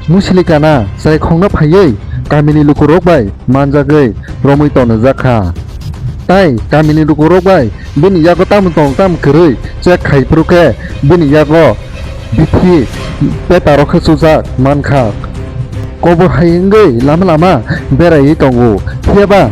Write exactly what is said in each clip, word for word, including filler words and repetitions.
Musili kana chwrai khongno phaiwi kamini lukurok bai manjagwi romwi tongjak kha. Tai kamini lukurok bai bini yago tamo tong tamo kwrwi check khai phuru khe bini yago bithi petarok khe chujak man kha. Kobor hai wngwi lama lama beraiwi tongo, phiya ba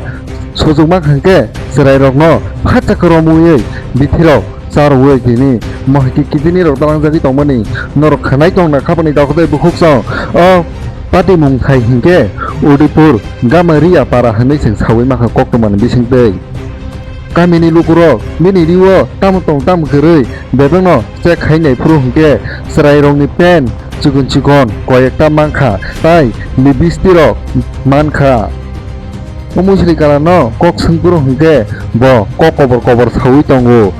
sojokma hwnkhe chwrairokno phatsa khe romwi bithirok charwi tini mohiki kidney rok dalangjagwi tongmani norok khwnai tongna khapani dakhotai bukhuk song. O patimung hai hinkhe Udaipur Gamariya para hwnwi chwng sawi mankha koktwmani bisingtwi. Kamini lukurok bini rio tamo tong tamo kwrwi bebakno check khai nai phuru hinkhe chwrairokni pant chikon chikon koyekta mankha tai lipstick rok mankha. O musili kana no kok swng phuru hinkhe bo kok kobor kobor sawi tongo.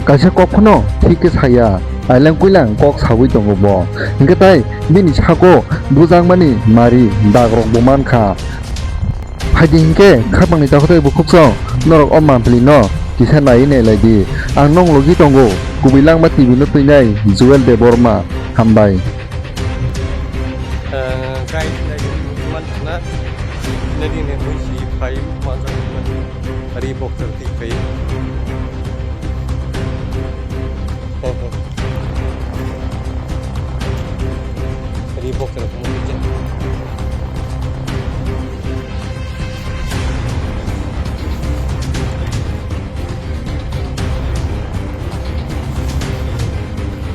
Kaisa kok phano thik khe saya, ailang kuilang kok sawi tongo bo. Hinkhe tai bini sako bujakmani mari dagrok bo mankha. Phaidi hinkhe khapangni takhwtai bukhuk song norok o mampli no kisa naiwi nailai di. Ang nong logi tongo kubui langma T V no twinai Joel Debbarma. Hambai. Guys, nai di man thangna. Nai di ne mui si phai ma jang man. Ri bok ter ti phai. Ri bok ter mo ti.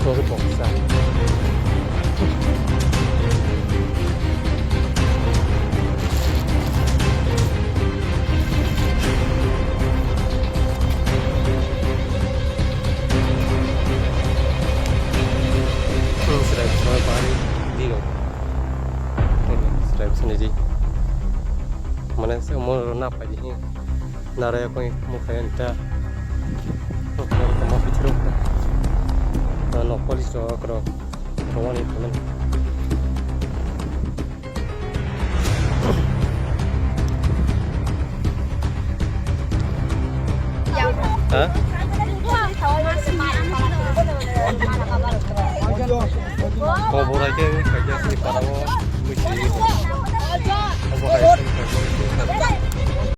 Tori boksa. Srai srai bari dilo. Srai srai di. Mana se umur na pagi. Narayakni mukha enta. Mukha enta ma pichiro. No police rok rok. Rwani phanan. Ha? Kobor aja ni kaya sini para.